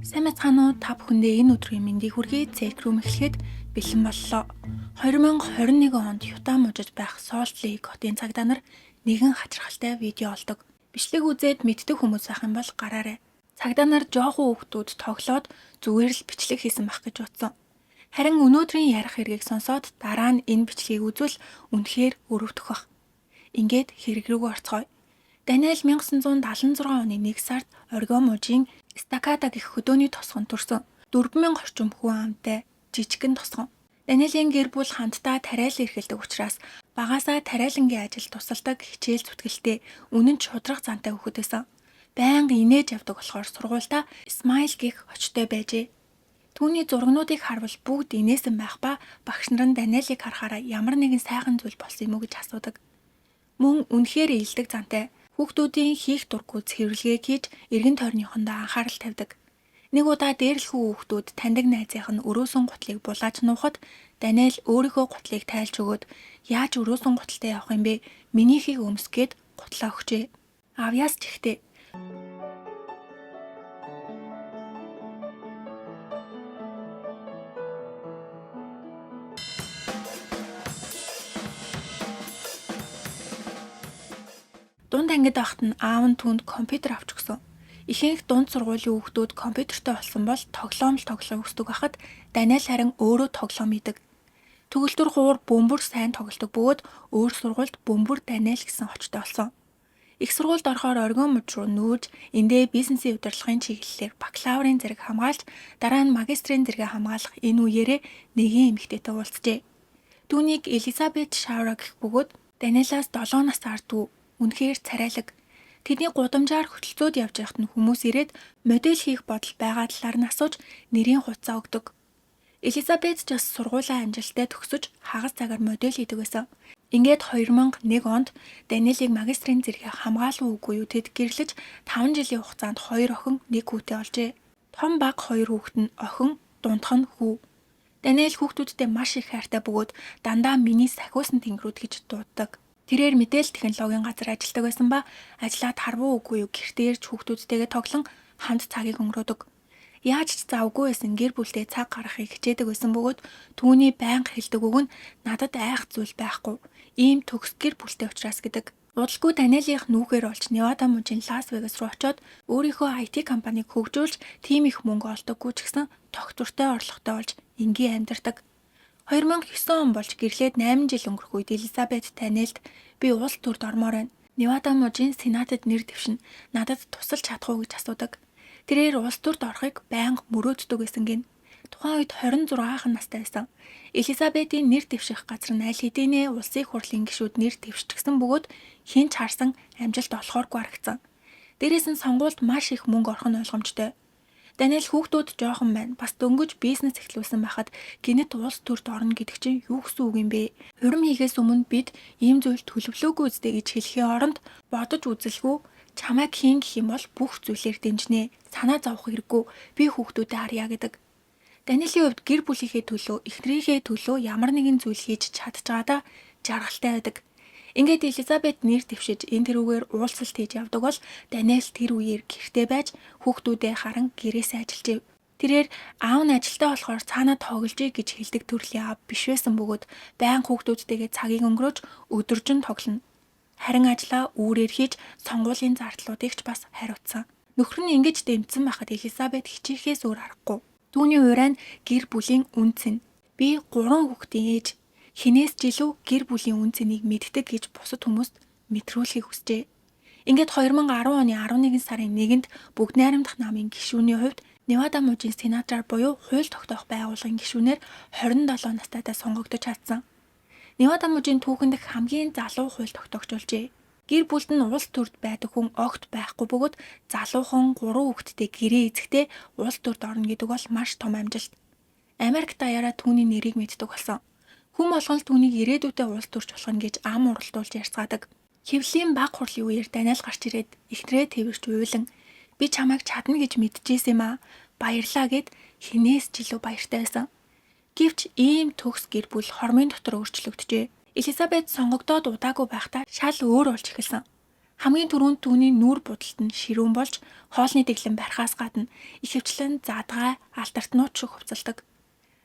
Сайн байцгаана уу? Та бүхэндээ энэ өдрийн мэндийг хүргэе. Цэкрум эхлэхэд бэлэн боллоо. 2021 онд Юта мужид байх Salt Lake хотын цагдаа нар нэгэн хачирхалтай видео олдог. Бичлэг үзээд мэддэг хүмүүс байх юм бол гараарай. Цагдаа нар жоохон хүүхдүүд тоглоод зүгээр л бичлэг хийсэн байх гэж бодсон. Харин өнөөдрийн ярих хэргийг сонсоод дараа нь энэ бичлэгийг үзвэл үнэхээр өрөвдөх бах. Ингээд хэрэг рүү орцгоё. Даниэл 1976 оны 1 сард Орегон мужийн Стакада гэх хөдөөний тосгонд төрсөн. 4000 орчим хүн амтай жижигхэн тосгон. Даниэлийн гэр бүл хамтдаа тариал эрхэлдэг учраас багасаа тариалангийн ажил тусалдаг, хичээл зүтгэлтэй, үнэн ч шударга зантай хүүхэд байсан. Байнга инээж явдаг болохоор сургуульдаа Смайл гэх очтой байжээ. Түүний зургнуудыг харвал бүгд инээсэн байх ба багш нар нь Даниэлийг харахаараа ямар нэгэн сайхан зүйл болсон юм уу гэж асуудаг. Мөн үнэхээр ээлдэг зантай хүүхдүүдийн хийх дургүй цэвэрлэгээ хийж эргэн тойрныхондоо анхаарал тавьдаг. Нэг удаа дээрлэхүү хүүхдүүд таньдаг найзынх нь өрөөсөн гутлыг булааж нуухад Даниэл өөрийнхөө гутлыг тайлж өгөөд яаж өрөөсөн гуталтай явах юм бэ? Минийхийг өмсөх гээд гутлаа өгчээ. Авьяас ч ихтэй. Дунд ангид байхад нь аав нь түүнд компьютер авч өгсөн. Ихэнх дунд сургуулийн хүүхдүүд компьютертэй болсон бол тоглоом л тоглохыг хүсдэг байхад Даниэл харин өөрөө тоглоом хийдэг. Төгөлдөр хуур бөмбөр сайн тоглодог бөгөөд өөр сургуульд бөмбөр Даниэл гэсэн очтой болсон. Их сургуульд орохоор Орегон муж руу нүүж эндээ бизнесийн удирдлагын чиглэлээр бакалаврын зэрэг хамгаалж дараа нь магистрийн зэрэгээ хамгаалах энэ үеэрээ нэгэн эмэгтэйтэй уулзжээ. Түүнийг Элизабет Шаура гэх бөгөөд Даниэлаас 7 нас ардгүй үнэхээр царайлаг. Тэдний гудамжаар хөтөлцөөд явж байхад нь хүмүүс ирээд модель хийх бодол байгаа талаар нь асууж нэрийн хуудасаа өгдөг. Элизабет ч бас сургуулаа амжилттай төгсөж хагас цагаар модель хийдэг байсан. Ингээд 2001 онд Даниэлийг магистрийн зэрэгээ хамгаалах үгүй юу тэд гэрлэж 5 жилийн хугацаанд 2 охин 1 хүүтэй олжээ. Том баг 2 хүүхэд нь охин, дундх нь хүү. Даниэл хүүхдүүдтэй маш их хайртай бөгөөд дандаа миний сахиусан тэнгэрүүд гэж дууддаг. Тэрээр мэдээлэл технологийн газар ажилладаг байсан ба ажлаа тарвуу үгүй юу гэртээ ирж хүүхдүүдтэйгээ тоглон хамт цагийг өнгөрөөдөг. Яаж ч завгүй байсан гэр бүлдээ цаг гаргахыг хичээдэг байсан бөгөөд түүний байнга хэлдэг үг нь надад айх зүйл байхгүй. Ийм төгс гэр бүлтэй учраас гэдэг. Удалгүй Даниэлийнх нүүхээр олж Невада мужийн Лас Вегас руу очиод өөрийнхөө IT компанийг хөгжүүлж тийм их мөнгө олдоггүй ч гэсэн тогтвортой орлоготой болж энгийн амьдардаг. 2009 он болж гэрлээд 8 жил өнгөрөх үед Элизабет Даниэлд би улс төрд ормоор байна. Невада мужийн сенатад нэр дэвшин надад тусалж чадах уу гэж асуудаг. Тэрээр улс төрд орохыг байнга мөрөөддөг байсан гин. Тухайн үед 26 настай байсан. Элизабетийн нэр дэвших газар нь аль хэдийнэ улсын хурлын гишүүд нэр дэвшчихсэн бөгөөд хэн ч харсан амжилт олохооргүй харагдсан. Дээрээс нь сонгуульд маш их мөнгө орох нь ойлгомжтой. Даниэл хүүхдүүд жоохон байна. Бас дөнгөж бизнес эхлүүлсэн байхад гэнэт улс төрд орно гэдэг чинь юу гэсэн үг юм бэ? Хурим хийхээс өмнө бид ийм зүйл төлөвлөөгүй үстэй гэж хэлэхийн оронд бодож үзэлгүй чамайг хийн гэх юм бол бүх зүйлээр дэмжинэ. Санаа зовох хэрэггүй. Би хүүхдүүдэд харьяа гэдэг. Даниэлийн хувьд гэр бүлийнхээ төлөө, эхнэрийнхээ төлөө ямар нэгэн зүйл хийж чадж байгаадаа жаргалтай байдаг. Ингээд Элизабет нэр дэвшиж энэ тэрүүгээр уулзалт хийж явдаг бол Даниэл тэр үеэр гэртээ байж хүүхдүүдээ харан гэрээсээ ажиллажээ. Тэрээр аав нь ажилтаа болохоор цаанаа тогложээ гэж хэлдэг төрлийн аав биш байсан бөгөөд байнга хүүхдүүдтэйгээ цагийг өнгөрөөж өдөржин тоглоно. Харин ажлаа үүрээр хийж сонгуулийн зардлуудыг ч бас хариуцсан. Нөхөр нь ингэж дэмжсэн байхад Элизабет хичээхээс өөр аргагүй. Түүний урай нь гэр бүлийн үн цэн. Би 3 хүүхдийн ээж хинээс ч илүү гэр бүлийн үн цэнийг мэддэг гэж бусад хүмүүст мэдрүүлэхийг хүсжээ. Ингээд 2010 оны 11 сарын 1-нд бүгд найрамдах намын гишүүний хувьд Невада мужийн сенатораар буюу хууль тогтоох байгууллагын гишүүнээр 27 настайдаа сонгогдож чадсан. Невада мужийн түүхэн дэх хамгийн залуу хууль тогтоогч болжээ. Гэр бүлд нь улс төрд байдаг хүн огт байхгүй бөгөөд залуухан 3 хүүхэдтэй гэрээ эзэгтэй улс төрд орно гэдэг бол маш том амжилт. Америк даяараа түүний нэрийг мэддэг болсон. Хүн болгон л түүнийг ирээдүйдээ улс төрч болох нь гэж ам уралдуулж ярьцгаадаг. Хэвлэлийн баг хурлын үеэр Даниэл гарч ирээд эхнэрээ тэрч уйлан би чамайг чадна гэж мэдчихсэн юм аа. Баярлаа гэд хинээс ч илүү баяртай байсан. Гэвч ийм төгс гэр бүл хормын дотор өөрчлөгдөжээ. Элизабет сонгогдоод удаагүй байхдаа шал өөр болж эхэлсэн. Хамгийн түрүүнд түүний нүүр будалт нь ширүүн болж хоолны дэглэм барихаас гадна ихэвчлэн задгай алдартнууд шиг хувцалдаг.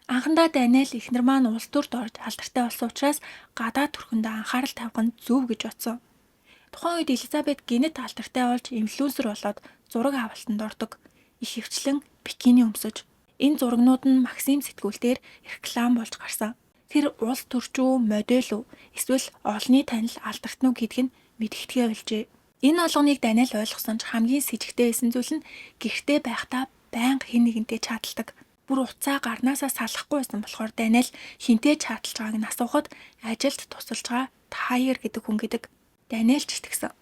Анхандаа Даниэл эхнэр маань улс төрд орж алдартай болсон учраас гадаад төрхөндөө анхаарал тавих нь зөв гэж бодсон. Тухайн үед Элизабет гэнэт алдартай болж инфлюенсер болоод зураг авалтанд ордог. Ихэвчлэн бикини өмсөж. Энэ зурагнууд нь Максим сэтгүүл дээр реклам болж гарсан. Тэр улс төрч үү, модель үү, эсвэл олонний танил алдартна уу гэдг нь мэдэгдэхээ болжээ. Энэ болгоныг Даниэл ойлгосон ч хамгийн сэжигтэй байсан зүйл нь гэртээ байхдаа байнга хэн нэгэнтэй чаталдаг. Бүр утсаа гарнаасаа салахгүй байсан болохоор Даниэл хэнтэй чаталж байгааг нь асуухад ажилд тусалж байгаа Тайер гэдэг хүн гэдэг. Даниэл ч итгэсэн.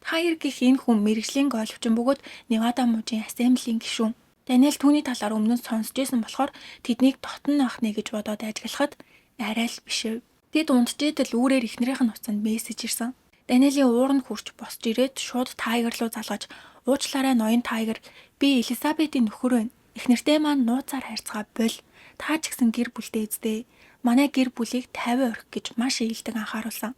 Тайер гэх энэ хүн мэргэжлийн голфчин бөгөөд Невада мужийн Assembly-ийн гишүүн. Даниэл түүний талаар өмнө нь сонсч байсан болохоор тэднийг дотно байх нэ гэж бодоод ажиглахад арай л бишэв. Тэд унтжээ л үүрээр эхнэрийнх нь утсанд мессеж ирсэн. Даниэлийн уур нь хүрч босч ирээд шууд Тайгер руу залгаж, "Уучлаарай, ноён Тайгер, би Элизабетийн нөхөр байна. Эхнэртэй маань нууцаар харьцгаа боль. Та ч гэсэн гэр бүлтэй эздээ. Манай гэр бүлийг 50 орхи" гэж маш ээлдэг анхааруулсан.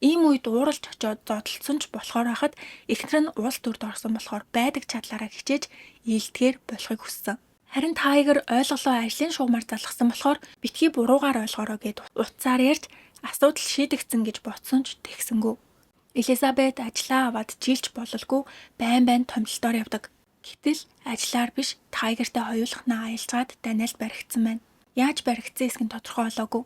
Ийм үед ууралж очиод зодолдсон ч болохоор байхад эхнэр нь улс төрд орсон болохоор байдаг чадлаараа хичээж ээлдэгээр болохыг хүссэн. Харин Тайгер ойлголоо ажлын шугамар залгасан болохоор битгий буруугаар ойлгоорой гээд утсаар ярьж асуудал шийдэгдсэн гэж бодсон ч тэгсэнгүй. Элизабет ажлаа аваад жилч бололгүй байн байн томилолтоор явдаг. Гэтэл ажлаар биш, Тайгертэй хоёулахнаа аялжгаад Даниэлд баригдсан байна. Яаж баригдсан эсэх нь тодорхой болоогүй.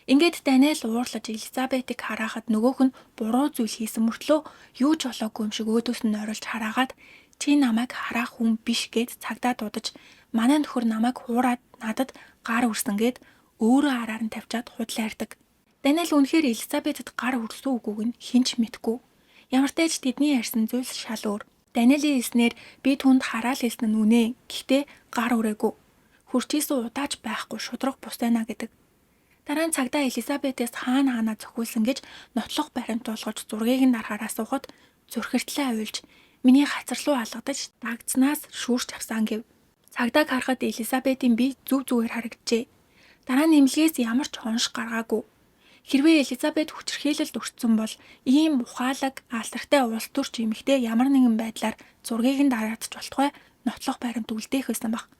Ингээд Даниэл уурлаж Элизабетийг хараахад нөгөөх нь буруу зүйл хийсэн мөртлөө юу ч болоогүй юм шиг өөдөөс нь ойруулж хараагаад, "Чи намайг хараах хүн биш" гээд цагдаа дуудаж, "Манай нөхөр намайг хуураад надад гар үрсэн" гээд өөрөө араар нь тавьчаад худлаа ярьдаг. Даниэл үнэхээр Элизабетэд гар үрсэн үгүйг нь хэн ч мэдэхгүй. Ямартай ч тэдний ярьсан зүйл шал өөр. Даниэлийн хэлснээр би түүнд хараал хэлсэн нь үнэ. Гэхдээ гар үрээгүй. Хүрч исэн удаач байхгүй, шударга бус байна гэдэг. Дараа нь цагдаа Элизабетээс хаана хаанаа цохиулсан гэж нотлох баримт болгож зургийг нь дарахаар асуухад зүрхэртлээ авилж, миний хацар руу алгадаж дагдсанаас шүүрч авсан гэв. Цагдааг харахад Элизабетийн бие зүв зүгээр харагджээ. Дараа нь эмнэлгээс ямар ч хонш гаргаагүй. Хэрвээ Элизабет хүчирхийлэлд өртсөн бол ийм ухаалаг, алдартай улс төрч эмэгтэй ямар нэгэн байдлаар зургийг нь дараад ч болтугай нотлох баримт үлдээх байсан байх.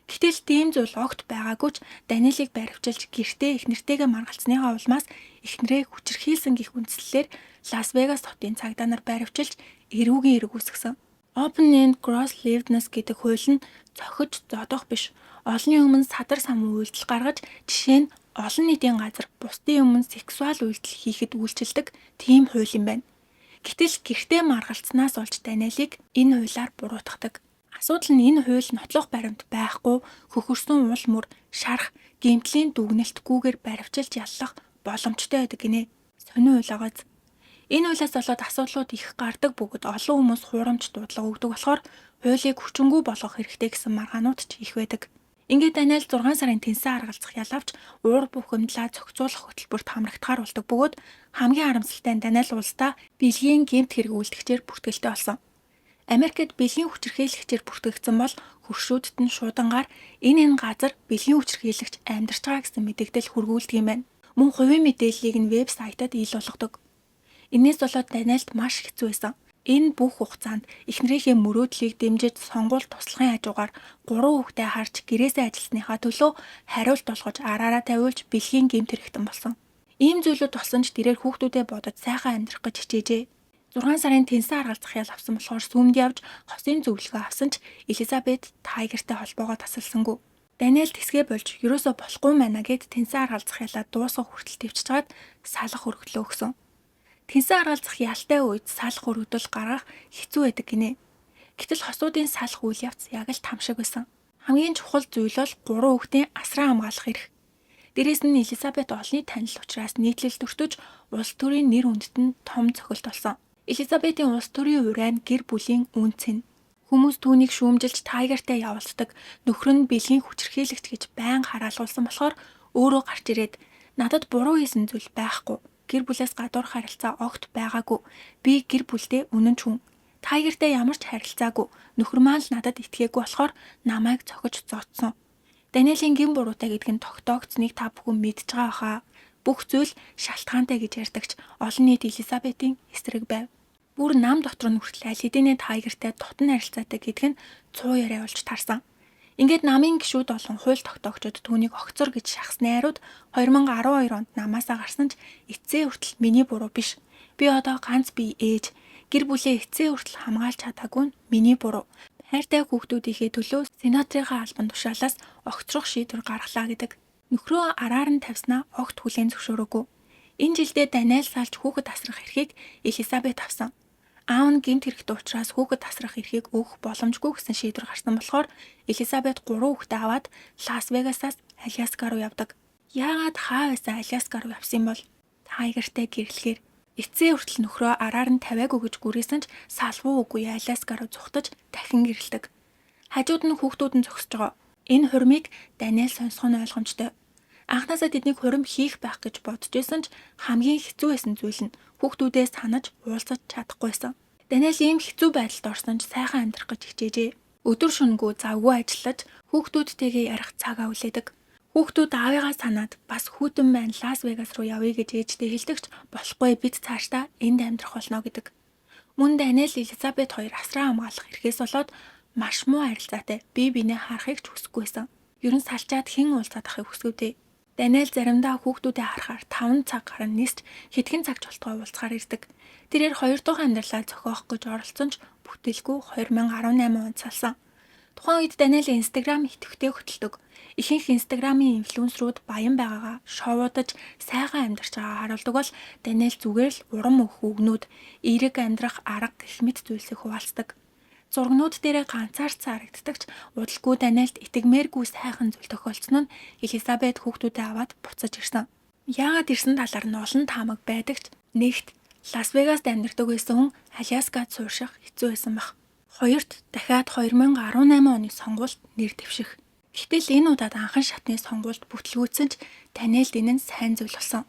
Гэтэл тийм зүйл огт байгаагүй ч Даниэлийг баривчилж гэртээ эхнэртэйгээ маргалцсныхаа улмаас эхнэрээ хүчирхийлсэн гэх үндслэлээр Лас Вегас хотын цагдаа нар баривчилж эрүүгийн эрэг үүсгэсэн. Open End Gross Lewdness гэдэг хууль нь цохиж зодох биш. Олонний өмнө садар самуу үйлдэл гаргаж, жишээ нь олон нийтийн газар бусдын өмнө сексуал үйлдэл хийхэд үйлчилдэг тийм хууль юм байна. Гэтэл гэртээ маргалцсанаас болж Даниэлийг энэ хуулиар буруутгадаг. Асуудал нь энэ хууль нотлох баримт байхгүй, хөхөрсөн уул мөр, шарх, гэмтлийн дүгнэлтгүйгээр баривчилж яллах боломжтой байдаг гэнэ. Сонин хууль байгааз. Энэ хуулиас болоод асуудлууд их гардаг бөгөөд олон хүмүүс хуурамч дуудлага өгдөг болохоор хуулийг хүчингүй болгох хэрэгтэй гэсэн маргаанууд ч их байдаг. Ингээд Даниэл 6 сарын тэнсэн аргалзах ял авч уур бухимдлаа зохицуулах хөтөлбөрт хамрагдахаар болдог бөгөөд хамгийн харамсалтай нь Даниэл улсдаа бэлгийн гэмт хэрэг үйлдэгчээр бүртгэлтэй болсон. Америкт бэлгийн хүчирхийлэгчээр бүртгэгдсэн бол хөршүүдэд нь шуудангаар энэ энэ газар бэлгийн хүчирхийлэгч амьдарч байгаа гэсэн мэдэгдэл хүргүүлдэг юм байна. Мөн хувийн мэдээллийг нь вебсайтад ил болгодог. Энээс болоод Даниэлд маш хэцүү байсан. Энэ бүх хугацаанд эхнэрийнхээ мөрөөдлийг дэмжиж, сонгуульд туслахын хажуугаар гурван хүүхдээ харж гэрээсээ ажилласныхаа төлөө хариулт олгож, араараа тавиулж бэлгийн гэмт хэрэгтэн болсон. Ийм зүйлүүд болсон ч тэрээр хүүхдүүдээ бодож сайхан амьдрах гэж хичээжээ. 6 сарын тэнсэн аргалзах ял авсан болохоор сүмд явж хосын зөвлөгөө авсан ч Элизабет Тайгертэй холбоогоо тасалсангүй. Даниэл тэсгээ болж ерөөсөө болохгүй байна гээд тэнсэн аргалзах ялаа дуусгах хүртэл тэвчиж чаад салах өргөдлөө өгсөн. Тэнсэн аргалзах ялтай үед салах өргөдөл гаргах хэцүү байдаг гэнэ. Гэтэл хосуудын салах үйл явц яг л там шиг байсан. Хамгийн чухал зүйл бол гурван хүүхдийн асран хамгаалах эрх. Дээрээс нь Элизабет олонний танил учраас нийтлэлд өртөж улс төрийн нэр хүндэт нь том цохилт болсон. Элизабетийн улс төрийн урай нь гэр бүлийн үнэ цэн. Хүмүүс түүнийг шүүмжилж Тайгертай явуулдаг, нөхөр нь бэлгийн хүчирхийлэгч гэж байнга хараалгуулсан болохоор өөрөө гарч ирээд, "Надад буруу хийсэн зүйл байхгүй. Гэр бүлээс гадуур харилцаа огт байгаагүй. Би гэр бүлдээ үнэн ч хүн. Тайгертай ямар ч харилцаагүй. Нөхөр маань л надад итгээгүй болохоор намайг цохиж зодсон. Даниэлийн гэм буруутай гэдг нь тогтоогдсныг та бүхэн мэдж байгаа баха. Бүх зүйл шалтгаантай" гэж ярьдагч олон нийт Элизабетийн эсрэг байв. Бүр нам дотор нь хүртэл аль хэдийнэ Тайгертай дотн харилцаатай гэдг нь цуу яриа болж таарсан. Ингээд намын гишүүд болон хууль тогтоогчид түүнийг огцор гэж шахсны хариуд 2012 онд намаасаа гарсан ч эцсээ хүртэл миний буруу биш. Би одоо ганц бие ээж, гэр бүлээ эцсээ хүртэл хамгаалж чадаагүй нь миний буруу. Хайртай хүүхдүүдийнхээ төлөө сенаторынхаа албан тушаалаас огцрох шийдвэр гаргалаа гэдэг. Нөхрөө араар нь тавьснаа огт хүлээн зөвшөөрөөгүй. Энэ жилдээ Даниэл салж хүүхэд асрах эрхийг Элизабет авсан. Аав нь гэмт хэрэгтэй учраас хүүхэд асрах эрхийг өгөх боломжгүй гэсэн шийдвэр гарсан болохоор Элизабет 3 хүүхдээ аваад Лас Вегасаас Аляска руу явдаг. Яагаад хаа байсан Аляска руу явсан юм бол? Тайгертай гэрлэхээр эцсээ хүртэл нөхрөө араар нь тавиагүй гэж гүрээсэн ч салвуу үгүй Аляска руу зүхтаж дахин гэрэлдэг. Хажууд нь хүүхдүүд нь зогсож байгаа. Энэ хурмыг Даниэл сонсох нь ойлгомжтой. Анхнаасаа тэднийг хурим хийх байх гэж бодож байсан ч хамгийн хэцүү байсан зүйл нь хүүхдүүдээ санаж уулзаж чадахгүйсэн. Даниэл ийм хэцүү байдалд орсон ч сайхан амьдрах гэж хичээжээ. Өдөр шөнөгүй завгүй ажиллаж хүүхдүүдтэйгээ ярих цагаа хүлээдэг. Хүүхдүүд аавыгаа санаад бас хүйтэн маань Лас Вегас руу явъя гэж ээжтэй хэлдэг ч болохгүй, бид цаашдаа энд амьдрах болно гэдэг. Мөн Даниэл, Элизабет хоёр асран хамгаалах эрхээс болоод маш муу харилцаатай, бие биенээ харахыг ч хүсэхгүйсэн. Ер нь салчаад хэн уулзаад ахыг хүсгэв дээ. Даниэл заримдаа хүүхдүүдэд харахаар 5 цаг гарan нисч хэдхэн цаг болтгой уулзахаар ирдэг. Тэрээр хоёр дахь амьдралаа зохиох гэж оролцсон ч бүтээлгүй 2018 онд салсан. Тухайн үед Даниэл Instagram идэвхтэй хөтэлдэг. Ихэнх Instagram-ын инфлюенсерүүд баян байгаагаа шоудаж сайхан амьдарч байгаагаа харуулдаг бол Даниэл зүгээр л урам өгөх үгнүүд, эерэг амьдрах арга гэх мэт зүйлсийг хуваалцдаг. Зургнууд дээрээ ганцаардсан харагддаг ч удалгүй Даниэлд итгэмээргүй сайхан зүйл тохиолдсон нь Элизабет хүүхдүүдээ аваад буцаж ирсэн. Яагаад ирсэн талаар нь олон таамаг байдаг ч нэгт Лас Вегаст амьдардаг байсан хүн Аляскад суурших хэцүү байсан байх. Хоёрт дахиад 2018 оны сонгуульд нэр дэвших. Гэтэл энэ удаад анхан шатны сонгуульд бүтлгүүцсэн ч Даниэлд энэ нь сайн зүйл болсон.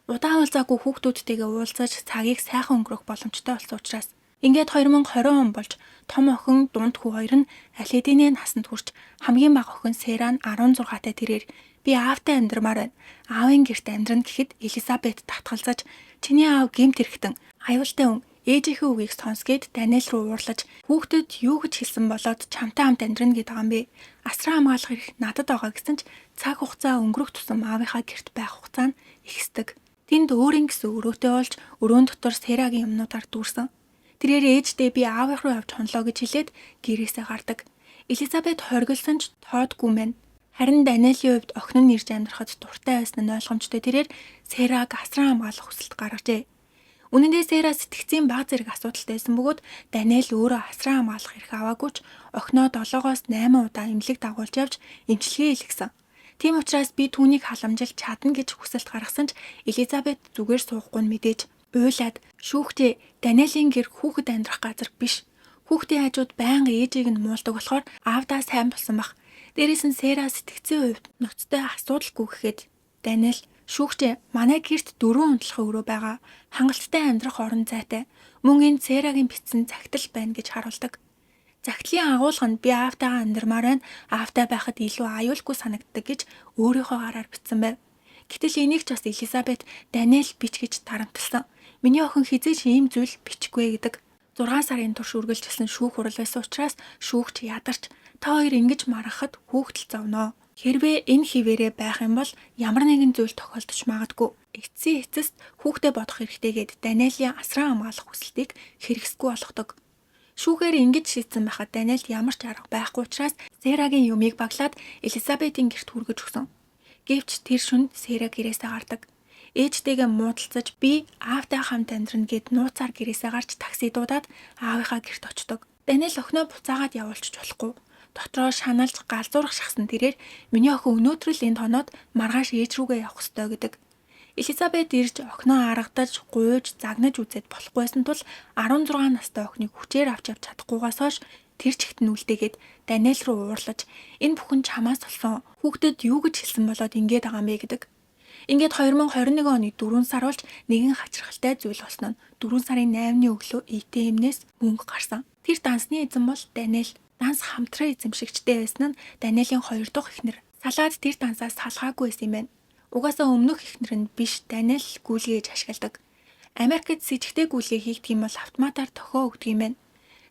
Удаан уулзаагүй хүүхдүүдтэйгээ уулзаж цагийг сайхан өнгөрөөх боломжтой болсон учраас. Ингээд 2020 он болж том охин, дунд хүү хоёр нь аль хэдийнэ насанд хүрч хамгийн бага охин Сера нь 16-тай тэрээр би аавтай амьдрмаар байна. Аавын гэрт амьдрна гэхэд Элизабет татгалзаж чиний аав гэмт хэрэгтэн аюултай хүн, ээжийнхээ үгийг сонс гээд Даниэл руу уурлаж хүүхдэд юу гэж хэлсэн болоод чамтай хамт амьдрна гэдэг юм бэ? Асран хамгаалах эрх надад байгаа гэсэн ч цаг хугацаа өнгөрөх тусам аавынхаа гэрт байх хугацаа нь ихсдэг. Тэнд өөрийн гэсэн өрөөтэй болж өрөөн дотор Серагийн юмнуудаар дүүрсэн. Тэрээр ээждээ би аавынх руу явж хонлоо гэж хэлээд гэрээсээ гардаг. Элизабет хоригдсон ч тоодгүй мэн. Харин Даниэлийн хувьд охин нь ирж амьдрахад дуртай байсан нь ойлгомжтой. Тэрээр Сераг асран хамгаалах хүсэлт гаргажээ. Үнэн дээр Сера сэтгцийн баг зэрэг асуудалтай байсан бөгөөд Даниэл өөрөө асран хамгаалах эрх аваагүй ч охиноо 7-оос 8 удаа эмнэлэг дагуулж явж эмчилгээ хийлгэсэн. Тийм учраас би түүнийг халамжилж чадна гэж хүсэлт гаргасан ч Элизабет зүгээр суухгүй нь мэдээж уйлаад шүүхтээ Даниэлийн гэр хүүхэд амьдрах газар биш. Хүүхдийн хажууд байнга ээжийг нь муулдаг болохоор аавдаа сайн болсон бах. Дээрээс нь Сера сэтгцийн хувьд ноцтой асуудалгүй гэхэд Даниэл шүүгчээ манай гэрт 4 унтлахын өрөө байгаа. Хангалттай амьдрах орон зайтай. Мөн энэ Серагийн бичсэн захидал байна гэж харуулдаг. Захидлын агуулга нь би аавтайгаа амьдрмаар байна. Аавтай байхад илүү аюулгүй санагддаг гэж өөрийнхөө гараар бичсэн байв. Гэтэл энийг ч бас Элизабет Даниэл бич гэж тарамталсан. Миний охин хэзээ ч ийм зүйл бичихгүй гэдэг. 6 сарын турш үргэлжилсэн шүүх хурал байсан учраас шүүгч ядарч та хоёр ингэж маргахад хүүхдэл зовноо. Хэрвээ энэ хിവэрээ байх юм бол ямар нэгэн зүйл тохиолдож магадгүй. Эцсийн эцэст хүүхдээ бодох хэрэгтэй гээд Даниэлийн асран хамгаалах хүсэлтийг хэрэгсэхгүй болгодог. Шүүхээр ингэж шийдсэн байхад Даниэлд ямар ч арга байхгүй учраас Серагийн юмыг баглаад Элизабетийн гэрт хүргэж өгсөн. Гэвч тэр шөнө Сера гэрээсээ гардаг. Ээжтэйгээ муудалцаж би аавтай хамт амьдрна гэд нууцаар гэрээсээ гарч такси дуудаад аавынхаа гэрт очдог. Даниэл охиноо буцаагаад явуулчих болохгүй. Дотроо шаналж галзуурах шахсан тэрээр миний охин өнөөдөр л энд хоноод маргааш ээж рүүгээ явах ёстой гэдэг. Элизабет ирж охиноо аргадаж, гуйж, загнаж үзээд болохгүйсэн тул 16 настай охиныг хүчээр авч явж чадахгүйгаас хойш тэр чигт нь үлдээгээд Даниэл руу уурлаж энэ бүхэн чамаас болсон, хүүхдэд юу гэж хэлсэн болоод ингэж байгаа юм бэ гэдэг. Ингээд 2021 оны 4 сар болж нэгэн хачирхалтай зүйл болсон нь 4 сарын 8-ны өглөө ATM-нээс мөнгө гарсан. Тэр дансны эзэн бол Даниэл. Данс хамтран эзэмшигчтэй байсан нь Даниэлийн 2 дахь эхнэр. Салаад тэр дансаас салгаагүй байсан юм байна. Угаасаа өмнөх эхнэр нь биш Даниэл гүйлгээж ашигладаг. Америкт сэжигтэй гүйлгээ хийгдэх юм бол автоматар дохио өгдөг юм байна.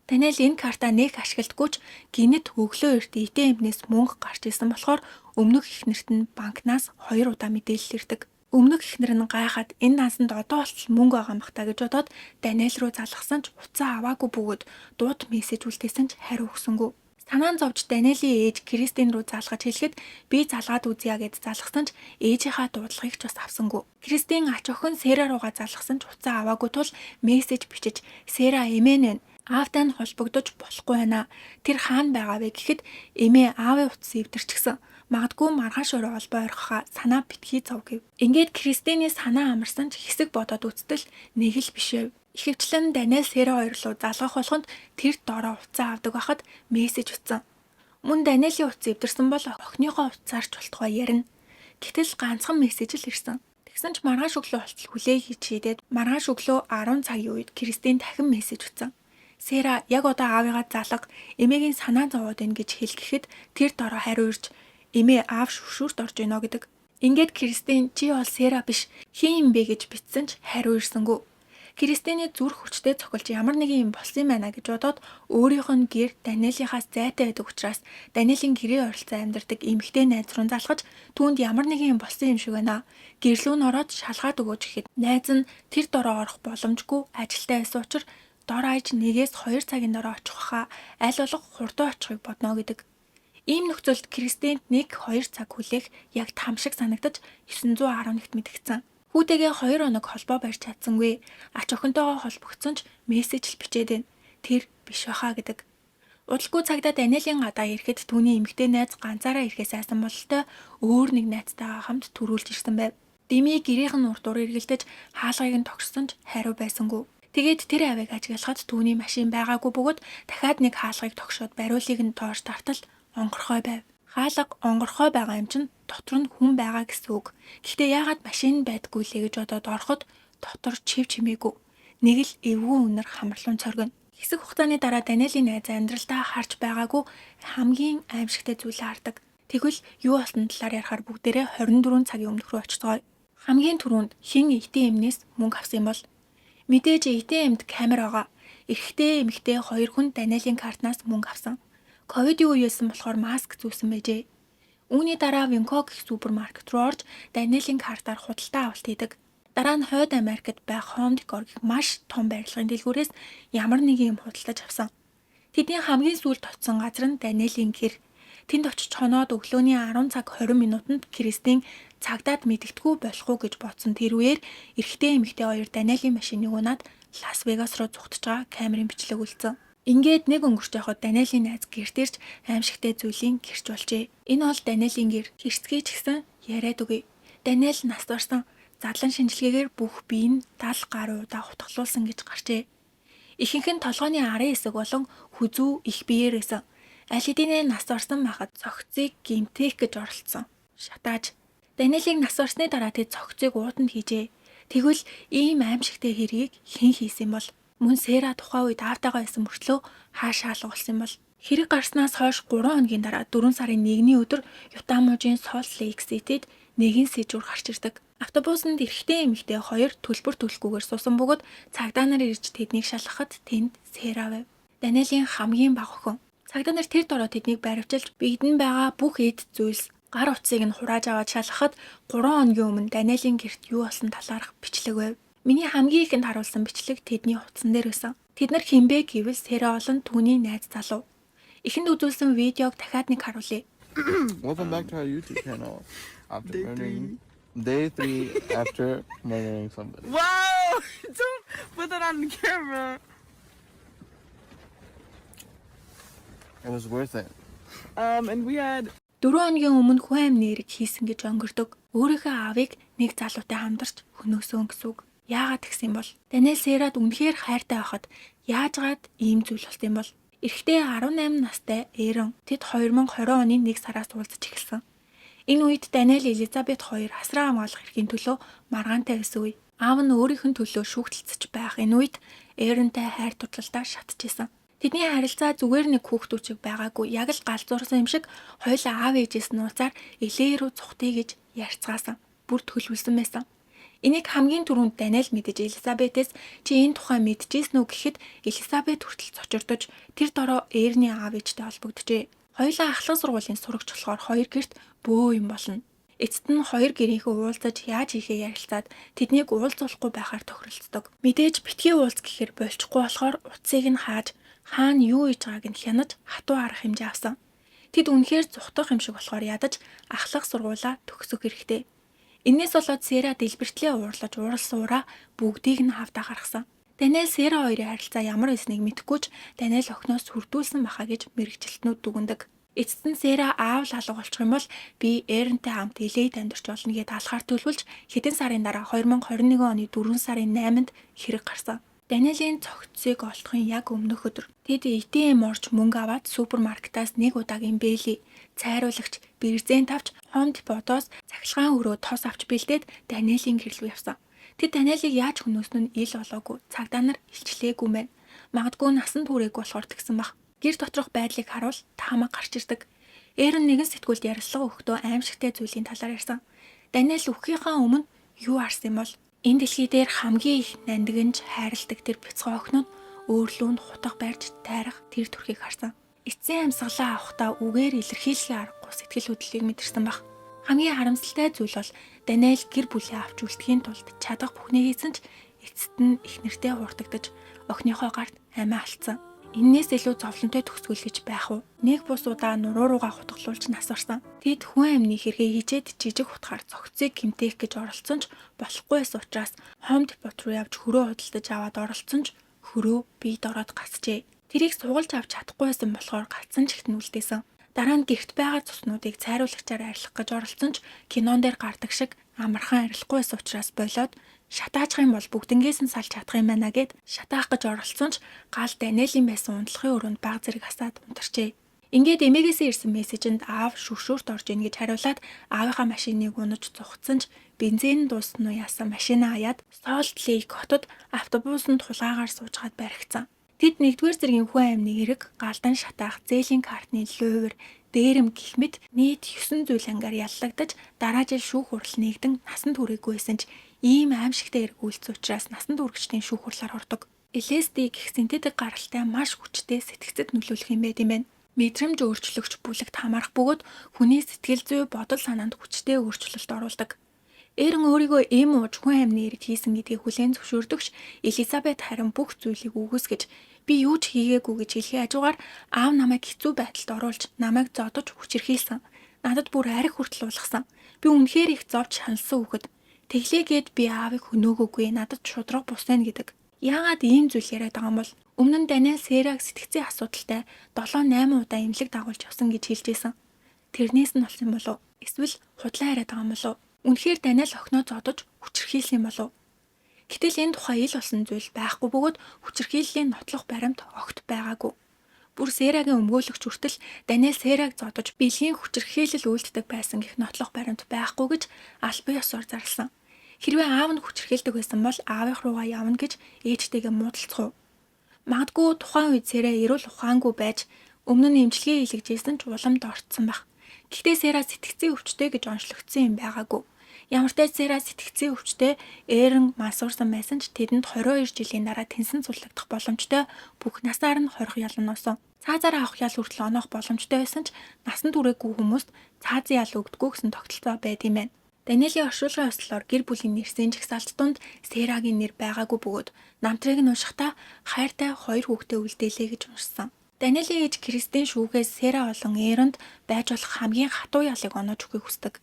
Даниэл энэ картаа нэх ашигладаггүй ч гэнэт өглөө эрт ATM-нээс мөнгө гарч исэн болохоор өмнөх эхнэрт нь банкнаас 2 удаа мэдээлэл ирдэг. Өмнөх эхнэр нь гайхаад энэ дансанд одоо болтол мөнгө байгаа юм бах та гэж бодоод Даниэл рүү залгасан ч утсаа аваагүй бөгөөд дууд мессеж үлдээсэн ч хариу өгсөнгүй. Санаан зовж Даниэлийн ээж Кристин рүү залгаж хэлэхэд би залгаад үзье гэд залгасан ч ээжийнхаа дуудлагыг ч бас авсангүй. Кристин ач охин Сэра руугаа залгасан ч утсаа аваагүй тул мессеж бичиж "Сэра, эмээ нь аавтай нь холбогдож болохгүй байна. Тэр хаана байгаа вэ" гэхэд эмээ аавын утас эвдэрчихсэн. Магадгүй маргааш орой холбоо орхихаа санаа битгий зов гэв. Ингээд Кристиний санаа амарсан ч хэсэг бодоод үзтэл нэг л биш байв. Ихэвчлэн Даниэл Сэра хоёр руу залгах болгонд тэр дороо утсаа авдаг байхад мессеж утсан. Мөн Даниэлийн утас эвдэрсэн бол охиныхоо утсаар ч болтугай ярина. Гэтэл ганцхан мессеж л ирсэн. Тэгсэн ч маргааш өглөө болтол хүлээх гэж шийдээд маргааш өглөө 10 цагийн үед Кристин дахин мессеж утсан. "Сэра, яг одоо аавыгаа залга, эмээгийн санаа зовоод байна" гэж хэлэхэд тэр дороо хариу ирж "Эмээ, аав шүшүүрт орж гинэ" гэдэг. Ингээд Кристин "Чи бол Сэра биш, хэн юм бэ" гэж бичсэн ч хариу ирсэнгүй. Кристиний зүрх хүчтэй цохилж ямар нэгэн юм болсон юм байна гэж бодоод өөрийнх нь гэр Даниэлийнхаас зайтай байдаг учраас Даниэлийн гэрээ ойролцоо амьдардаг эмэгтэй найз руу залгаж түүнд ямар нэгэн юм болсон юм шиг байна. Гэрлүү нь ороод шалгаад өгөөч гэхэд найз нь тэр дороо орох боломжгүй, ажилтай байсан учраас дор хаяж 1-2 цагийн дараа очих байхаа, аль болох хурдан очихыг бодно гэдэг. Ийм нөхцөлд Кристинд 1-2 цаг хүлээх яг там шиг санагдаж 911-т мэдэгдсэн. Хүүтэйгээ 2 хоног холбоо барьж чадсангүй. Ач охинтойгоо холбогдсон ч мессеж л бичээд байна. Тэр биш байхаа гэдэг. Удалгүй цагдаа Даниэлийн гадаа ирэхэд түүний эмэгтэй найз ганцаараа ирэхээс айсан бололтой өөр нэг найзтайгаа хамт түрүүлж ирсэн байв. Дими гэрийнх нь урд дур эргэлдэж хаалгыг нь тогшсон ч хариу байсангүй. Тэгээд тэр авийг ажиглахад түүний машин байгаагүй бөгөөд дахиад нэг хаалгыг тогшоод бариулыг нь тоош тартал онгорхой байв. Хаалга онгорхой байгаа юм чинь дотор нь хүн байгаа гэсэн үг. Гэхдээ яагаад машин байдаггүй лээ гэж бодоод ороход дотор чив чимээгүй. Нэг л эвгүй үнэр хамарлуун цоргино. Хэсэг хугацааны дараа Даниэлийн найз амьдралдаа харж байгаагүй хамгийн аимшигтай зүйлээ хардаг. Тэгвэл юу болсон талаар ярихаар бүгдээрээ 24 цагийн өмнөх рүү очихцгооё. Хамгийн түрүүнд хэн ATM-нээс мөнгө авсан юм бол? Мэдээж ATM-д камер байгаа. Эрэгтэй, эмэгтэй хоёр хүн Даниэлийн картнаас мөнгө авсан. Ковидын үе байсан болохоор маск зүүсэн байжээ. Үүний дараа Winco гэх супермаркет руу орж Даниэлийн картаар худалдан авалт хийдэг. Дараа нь Хойд Америкт байх Home Decor гэх маш том барилгын дэлгүүрээс ямар нэгэн юм худалдаж авсан. Тэдний хамгийн сүүлд очсон газар нь Даниэлийн гэр. Тэнд очиж хоноод өглөөний 10 цаг 20 минутанд Кристин цагдаад мэдэгдэхгүй болохгүй гэж бодсон тэр үеэр эрэгтэй, эмэгтэй хоёр Даниэлийн машиныг унаад Лас Вегас руу зугтаж байгаа камерын бичлэг үлдсэн. Ингээд нэг өнгөрч явахад Даниэлийн найз гэрт ирж аимшигтай зүйлийн гэрч болжээ. Энэ бол Даниэлийн гэр. Хэрцгий ч гэсэн яриад өгье. Даниэл нас барсан, задлан шинжилгээгээр бүх бие нь 70 гаруй удаа хутгалуулсан гэж гарчээ. Ихэнх нь толгойн арын хэсэг болон хүзүү, их биеэр байсан. Аль хэдийнэ нас барсан байхад цогцыг гэмтэх гэж оролдсон. Шатааж. Даниэлийг нас барсны дараа тэд цогцыг ууданд хийжээ. Тэгвэл ийм аимшигтай хэргийг хэн хийсэн бол? Мөн Сэра тухайн үед аавтайгаа байсан мөртлөө хаашаа алга болсон юм бол? Хэрэг гарснаас хойш 3 хоногийн дараа 4 сарын 1-ний өдөр Юта мужийн Salt Lake City-д нэгэн сэжүүр гарч ирдэг. Автобусанд эрэгтэй, эмэгтэй хоёр төлбөр төлөхгүйгээр суусан бөгөөд цагдаа нар ирж тэднийг шалгахад тэнд Сэра байв. Даниэлийн хамгийн бага охин. Цагдаа нар тэр дороо тэднийг баривчилж биед нь байгаа бүх эд зүйлс, гар утсыг нь хурааж аваад шалгахад 3 хоногийн өмнө Даниэлийн гэрт юу болсон талаарх бичлэг байв. Миний хамгийн ихэнд харуулсан бичлэг тэдний утсан дээр байсан. Тэд нар хэн бэ гэвэл Сэра болон түүний найз залуу. Эхэнд үзүүлсэн видеог дахиад нэг харуулъя. Welcome back to our YouTube channel. After Day murdering, day three after murdering somebody. Whoa! Don't put that on the camera. It was worth it. And we had 4 хоногийн өмнө хүн амь нэрэг хийсэн гэж өнгөрдөг. Өөрийнхөө аавыг нэг залуутай хамдарч хөнөөсөн гэсэн үг. Яагаад тэгсэн юм бол? Даниэл Сэрад үнэхээр хайртай байхад яажгаад ийм зүйл болсон юм бол? Эрэгтэй 18 настай Эрон тэд 2020 оны 1 сараас уулзаж эхэлсэн. Энэ үед Даниэл, Элизабет хоёр асран хамгаалах эрхийн төлөө маргаантай байсан үе. Аав нь өөрийнх нь төлөө шүүгдэлцэж байх энэ үед Эронтай хайр дурлалдаа шатчихсан. Тэдний харилцаа зүгээр нэг хүүхдүүд шиг байгаагүй, яг л галзуурсан юм шиг хоёулаа аав ээжээс нууцаар LA рүү зугтъя гэж ярьцгаасан. Бүр төлөвлөсөн байсан. Энийг хамгийн түрүүнд Даниэл мэдэж, Элизабетээс чи энэ тухай мэдчихсэн үү гэхэд Элизабет хүртэл цочирдож, тэр дороо Эрний аав ээжтэй холбогджээ. Хоёулаа ахлах сургуулийн сурагч болохоор хоёр гэрт бөө юм болно. Эцэст нь хоёр гэрийнхээ уулзаж, яаж хийхээ ярилцаад, тэднийг уулзуулахгүй байхаар тохиролцдог. Мэдээж битгий уулз гэхээр болчихгүй болохоор утсыг нь хааж, хаана юу хийж байгааг нь хянаж, хатуу арга хэмжээ авсан. Тэд үнэхээр зугтах юм шиг болохоор ядаж ахлах сургуулаа төгсөх хэрэгтэй. Энээс болоод Сэра дэлбэртлээ уурлаж, ууралсан ураа бүгдийг нь хавдаа гаргасан. Даниэл, Сэра хоёрын харилцаа ямар байсныг мэдэхгүй ч Даниэл охиноос сүрдүүлсэн баха гэж мэргэжилтнүүд дүгнэдэг. Эцэст нь Сэра аав л алга болчих юм бол би Эрнтэй хамт LA-д амьдарч болно гэдээ алхаар төлөвлөж, хэдэн сарын дараа, 2021 оны 4 сарын 8-нд хэрэг гарсан. Даниэлийн цогцсыг олдохын яг өмнөх өдөр тэд ATM орж мөнгө аваад, супермаркетаас нэг удаагийн бээлий, цайруулагч, брезент авч, Home Depot-оос цахилгаан өрөө, тос авч бэлдээд Даниэлийн гэр лүү явсан. Тэд Даниэлийг яаж хөнөөсөн нь ил болоогүй. Цагдаа нар илчлээгүй мэн. Магадгүй насанд хүрээгүй болохоор тэгсэн байх. Гэр доторх байдлыг харуул таамаг гарч ирдэг. Эрен нэгэн сэтгүүлд ярилцлага өгөхдөө аймшигтай зүйлийн талаар ярьсан. Даниэл үхэхийнхээ өмнө юу харсан юм бол? Энэ дэлхий дээр хамгийн их нандинж хайрладаг тэр бяцхан охин нь өөрлөө нь хутга барьж тайрах тэр төрхийг харсан. Эцсийн амьсгалаа авахдаа үгээр илэрхийлэхийн аргагүй сэтгэл хөдлөлийг мэдэрсэн байх. Хамгийн харамсалтай зүйл бол Даниэл гэр бүлээ авч үлдэхийн тулд чадах бүхнийг хийсэн ч эцэст нь эхнэртэй хууртагдаж, охиныхоо гарт амиа алдсан. Энээс илүү зовлонтой төгсгөл гэж байх уу? Нэг бус удаа нуруу руугаа хутгалуулж нас барсан. Тэд хүн амны хэрэгээ хийчээд, жижиг хутгаар цогцыг гэмтээх гэж оролдсон ч болохгүй байсан учраас Home Depot руу явж хөрөө худалдаж аваад оролдсон ч хөрөө биед ороод гацжээ. Тэрийг сугалж авч чадахгүй байсан болохоор гацсан чигт нь үлдээсэн. Дараа нь гэрт байгаа цуснуудыг цайруулагчаар арилгах гэж оролдсон ч кинон дээр гардаг шиг амархан арилахгүй байсан учраас болоод, шатаачих юм бол бүгднгээс нь салж чадах юм байна гэд шатаах гэж оролдсон ч гал Даниэлийн байсан унтлахын өрөөнд баг зэрэг асаад унтарчээ. Ингээд эмээгээсээ ирсэн мессежинд аав шүршүүрт орж ийн гэж хариулаад, аавынхаа машиныг унаж зугтсан ч бензин дууссан уу яасан, машинаа аяад Солт Лейк хотод автобусанд хулгайгаар суужгаад баригдсан. Тэд нэгдүгээр зэргийн хүн амны эрэг, галдан шатаах, зээлийн картны луйвар, дээрэм гэх мэт нийт 9 зүйл ангаар яллагдаж, дараа жил шүүх хурал нээгдэн, насанд хүрээгүй байсан ч ийм аймшигтай эрг үйлдсэн учраас насанд хүрэгчдийн шүүх хурлаар ордог. LSD гэх синтетик гаралтай маш хүчтэй сэтгэцэд нөлөөлөх юм байт юм байна. Мэдрэмж өөрчлөгч бүлэгт хамаарах бөгөөд хүний сэтгэл зүй, бодол санаанд хүчтэй өөрчлөлт оруулдаг. Эрен өөрийгөө эм ууж, хүн амны эрг хийсэн гэдгийг хүлээн зөвшөөрдөг ч Элизабет харин бүх зүйлийг үгүйсгэж, би юу ч хийгээгүй гэж хэлэхийн хажуугаар аав намайг хэцүү байдалд оруулж, намайг зодож хүчирхийлсэн. Надад бүр архи хүртэл уулгасан. Би үнэхээр их зовж шаналсан хүүхэд. Тэглээгээд би аавыг хөнөөгөөгүй, надад шударга бус байна гэдэг. Яагаад ийм зүйл яриад байгаа юм бол? Өмнө нь Даниэл Сераг сэтгэцийн асуудалтай 7 8 удаа эмнэлэг дагуулж явсан гэж хэлж байсан. Тэрнээс нь болсон юм болов уу? Эсвэл худлаа яриад байгаа юм болов уу? Үнэхээр Даниэл охиноо зодож хүчирхийлсэн юм болов уу? Гэтэл энэ тухай ил болсон зүйл байхгүй бөгөөд хүчирхийллийн нотлох баримт огт байгаагүй. Бүр Серагийн өмгөөлөгч хүртэл Даниэл Сераг зодож, бэлгийн хүчирхийлэл үйлддэг байсан гэх нотлох баримт байхгүй гэж албан ёсоор зарласан. Хэрвээ аав нь хүчирхийлдэг байсан бол аавынх руугаа явна гэж ээжтэйгээ муудалцах уу? Магадгүй тухайн үед Сэра эрүүл ухаангүй байж, өмнө нь эмчилгээ хийлгэжсэн ч уламд орцсон байх. Гэхдээ Сэра сэтгэцийн өвчтэй гэж онцлогдсон юм байгаагүй. Ямартай ч Сэра сэтгэцийн өвчтэй Эрен мансуурсан байсан ч тэдэнд 22 жилийн дараа тэнсэн суллагдах боломжтой, бүх насаар нь хорих ял оноосон. Цаазаараа авах ял хүртэл оноох боломжтой байсан ч насанд хүрээгүй хүмүүст цаазын ял өгдөггүй гэсэн тогтолцоо байд юм байна. Даниэлийн оршуулгын ёслолоор гэр бүлийн нэрсийн жагсаалт дунд Сэрагийн нэр байгаагүй бөгөөд намтрыг нь уншихдаа хайртай хоёр хүүхдээ үлдээлээ гэж уншсан. Даниэлийн ээж Кристин шүүхээс Сэра болон Эронд байж болох хамгийн хатуу ялыг оноож өгөхийг хүсдэг.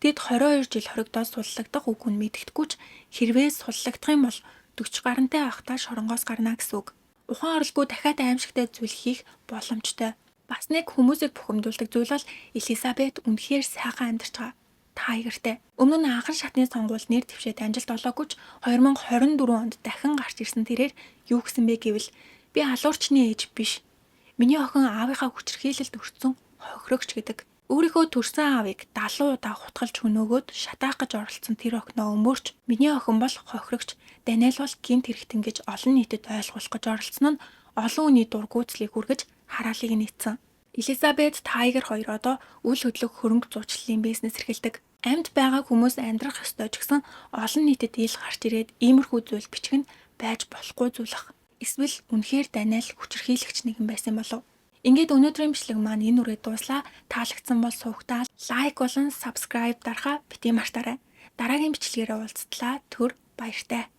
Тэд 22 жил хоригдоод суллагдах үг нь мэддэхгүй ч хэрвээ суллагдах юм бол 40 гарантай байхдаа шоронгоос гарна гэсэн үг. Ухаан оролгүй дахиад аймшигтай зүйл хийх боломжтой. Бас нэг хүмүүсийг бухимдуулдаг зүйл бол Элизабет үнэхээр сайхан амьдарч байгаа. Тайгертэй. Өмнө нь анхан шатны сонгуульд нэр дэвшээд амжилт олоогүй ч 2024 онд дахин гарч ирсэн тэрээр юу гэсэн бэ гэвэл би алуурчны ээж биш. Миний охин аавынхаа хүчирхийлэлд өртсөн хохирогч гэдэг. Өөрийнхөө төрсөн аавыг 70 удаа хутгалж хөнөөгөөд шатаах гэж оролдсон тэр охиноо өмөрч, миний охин бол хохирогч, Даниэл бол гэмт хэрэгтэн гэж олон нийтэд ойлгуулах гэж оролдсон нь олон хүний дургүйцлийг хүргэж, хараалыг нь эцсэн. Элизабет, Тайгер хоёр одоо үл хөдлөх хөрөнгө зуучлалын бизнес эрхэлдэг. Амьд байгаа хүмүүс амьдрах ёстой ч гэсэн олон нийтэд ил гарч ирээд иймэрхүү зүйл бичих нь байж болохгүй зүйл ах. Эсвэл үнэхээр Даниэл хүчирхийлэгч нэгэн байсан болов. Ингээд өнөөдрийн бичлэг маань энэ үрээд дууслаа. Таалагдсан бол сувагтаа like болон subscribe дарахаа битгий мартаарай. Дараагийн бичлэгээрээ уулзтлаа. Түр баяртай.